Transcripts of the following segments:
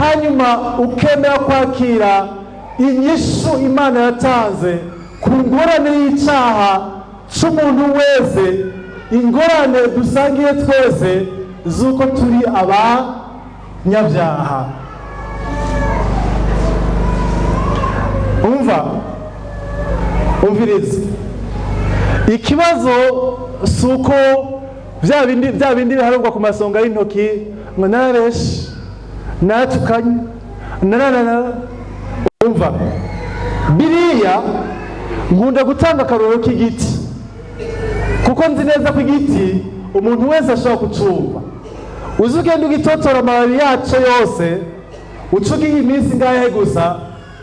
Hanyuma ukemera kwakira inyishu Imana yatanze ku ngorane y'icyaha cy'umuntu wese, ingorane dusangiye twese z'uko turi abanyabyaha. Umva, umviriza, ikibazo si uko bya bindi biharurwa ku masonga y'intoki ngo narabeshe, naratukanye, naranana. Umva, biriya nkunda gutanga akarorero k'igiti, kuko nzi neza ko igiti umuntu wese ashobora kucumva. Uzi ugenda ugitotora amababi yaco yose, uca ugiha iminsi ingahe gusa,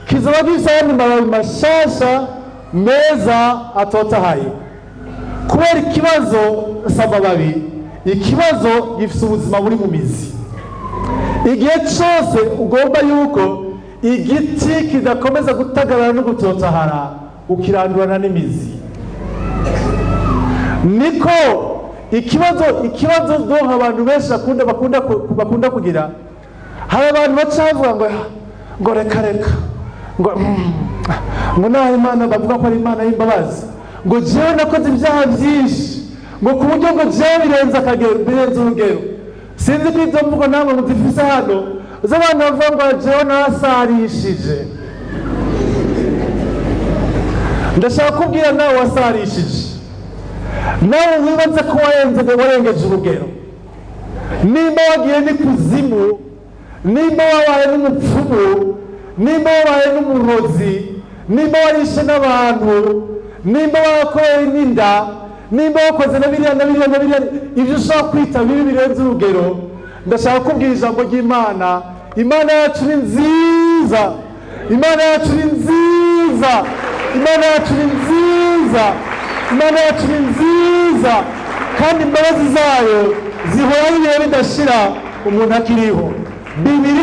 kizoba gifise ayandi mababi mashasha meza atotahaye. Kubera ikibazo si amababi, ikibazo gifise ubuzima buri mu mizi. Igihe cyose ugomba yuko igiti kidakomeza gutagarara no gutotahara, ukirandurana n'imizi. Niko ikibazo donka abantu benshi bakunda kugira. Hari abantu baca bavuga ngo reka reka, ngo naho Imana bavuga ko ari Imana y'imbabazi, ngo jewe nakoze ibyaha byinshi, ngo ku buryo ngo jewe birenze akagero, birenze urugero. Sinzi ko izo mvugo namwe muzifise hano z'abantu bavuga ngo jewe narasarishije. Ndashaka kubwira nawe wasarishije, nawe wibaze ko warengeje urugero, nimba wagiye n'ikuzimu, nimba wabaye n'umupfumu, nimba wabaye n'umurozi, nimba warishe n'abantu, nimba warakoreye n'inda, nimba wakoze na biriya na biriya na biriya, ibyo ushobora kwita bibi birenze urugero, ndashaka kubwira ijambo ry'Imana. Imana yacu ni nziza, Imana yacu ni nziza, Imana yacu ni nziza, Imana yacu ni nziza, kandi imbabazi zayo zihoraho ibihe bidashira umuntu akiriho. Bibiri.